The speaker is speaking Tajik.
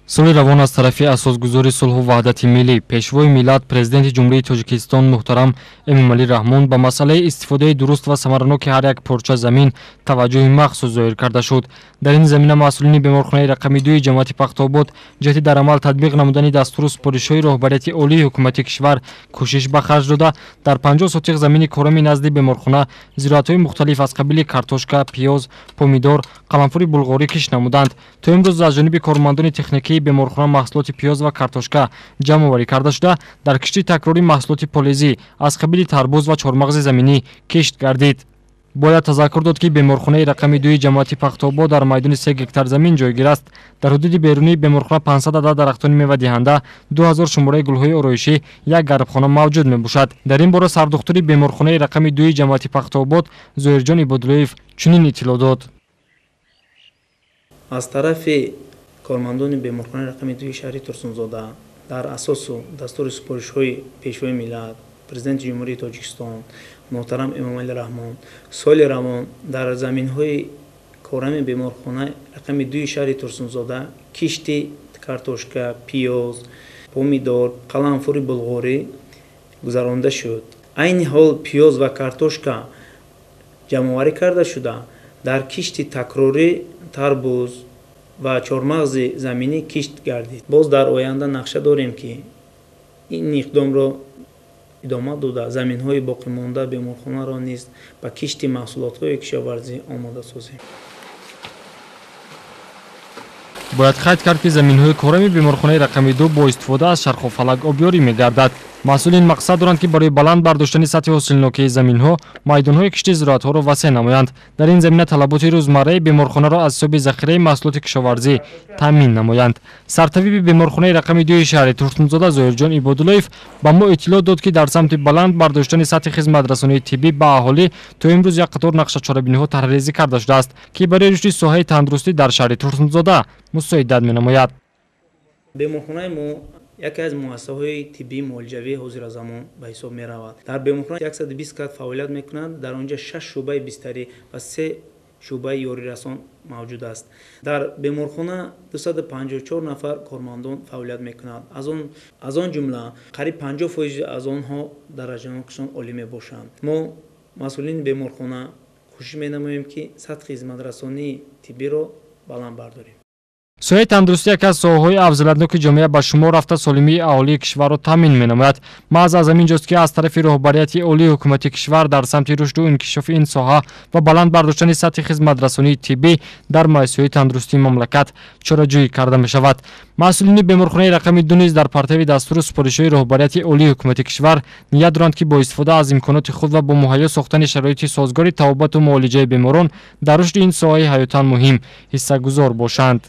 Соли равон аз тарафи асосгузори сулҳу ваҳдати миллӣ, пешвои миллат, президенти Ҷумҳурии Тоҷикистон муҳтарам Эмомалӣ Раҳмон ба масъалаи истифодаи дуруст ва самараноки ҳар як порча замин таваҷҷӯҳи махсус зоҳир карда шуд. Дар ин замина масъулини беморхонаи рақами 2 ҷамоати Пахтобод ҷиҳати дар амал татбиқ намудани дастуру супоришҳои роҳбарияти олии ҳукумати кишвар кӯшиш ба харҷ дода, дар 50 сотиқ замини корами назди беморхона зироатҳои мухталиф аз қабили картошка, пиёз, помидор, қаламфури булғорӣ кишт намуданд. То имрӯз аз ҷониби кормандони техникии беморхона маҳсулоти пиёз ва картошка ҷамъоварӣ карда шуда, дар кишти такрорӣ маҳсулоти полезӣ аз қабили тарбуз ва чормағзи заминӣ кишт гардид. Бояд тазаккур дод, ки беморхонаи рақами 2 ҷамоати Пахтобод дар майдони 3 гектар замин ҷойгир аст. Дар ҳудуди берунии беморхона 500 адад дарахтони мевадиҳанда, 2000 шумораи гулҳои ороишӣ, як гарбхона мавҷуд мебошад. Дар ин бора сардухтури беморхонаи рақами 2 ҷамоати Пахтобод Зоҳирҷон Ибодуллоев чунин иттилоъ дод. Аз тарафи кормандони беморхонаи рақами 2 шаҳри Турсунзода дар асосу дастури супоришҳои пешвои миллат, президенти Ҷумҳурии Тоҷикистон муҳтарам Эмомалӣ Раҳмон соли равон дар заминҳои корами беморхона рақами 2 шаҳри Турсунзода кишти картошка, пиёз, помидор, қаламфури булғорӣ гузаронда шуд. Айни ҳол пиёз ва картошка ҷамъоварӣ карда шуда, дар кишти такрорӣ тарбуз ва чормағзи заминӣ кишт гардид. Боз дар оянда нақша дорем, ки ин иқдомро идома дода, заминҳои боқимонда беморхонаро низ ба кишти маҳсулотҳои кишоварзӣ омода созем. Бояд қайд кард, ки заминҳои корами беморхонаи рақами 2 бо истифода аз чархофалак обёрӣ мегардад. Масъулин мақсад доранд, ки барои баланд бардоштани сатҳи ҳосилнокии заминҳо майдонҳои кишти зироатҳоро васеъ намоянд. Дар ин замина талаботи рӯзмарраи беморхонаро аз ҳисоби захираи маҳсулоти кишоварзӣ таъмин намоянд. Сартабиби беморхонаи рақами 2 шаҳри Турсунзода Зоҳирҷон Ибодуллоев ба мо иттилоъ дод, ки дар самти баланд бардоштани сатҳи хизматрасонии тиббӣ ба аҳолӣ то имрӯз як қатор нақшачорабиниҳо тарҳрезӣ карда шудааст, ки барои рушди соҳаи тандурустӣ дар шаҳри Турсунзода мусоидат менамояд. Беморхонаи мо яке аз муассисаҳои тиббии муолиҷавии ҳозиразамон ба ҳисоб меравад. Дар беморхона 120 кас фаъолият мекунанд. Дар он ҷо 6 шӯъбаи бистарӣ ва 3 шӯъбаи ёрирасон мавҷуд аст. Дар беморхона 254 нафар кормандон фаъолият мекунанд. Аз он ҷумла қариб 50% аз онҳо дараҷанокшон олӣ мебошанд. Мо масъулини беморхона кӯшиш менамоем, ки сатҳи хизматрасонии тиббиро баланд бардорем. Соҳаи тандурустӣ яке аз соҳаҳои афзалиятноки ҷомеа ба шумор рафта, солимии аҳолии кишварро таъмин менамояд. Маҳз аз ҳамин ҷост, ки аз тарафи роҳбарияти олии ҳукумати кишвар дар самти рушду инкишофи ин соҳа ва баланд бардоштани сатҳи хизматрасонии тиббӣ дар муассисаҳои тандурустии мамлакат чораҷӯӣ карда мешавад. Масъулини беморхонаи рақами 2 низ дар партави дастуру супоришҳои роҳбарияти олии ҳукумати кишвар ният доранд, ки бо истифода аз имконоти худ ва бо муҳайё сохтани шароити созгори табобату муолиҷаи беморон дар рушди ин соҳаи ҳаётан муҳим ҳиссагузор бошанд.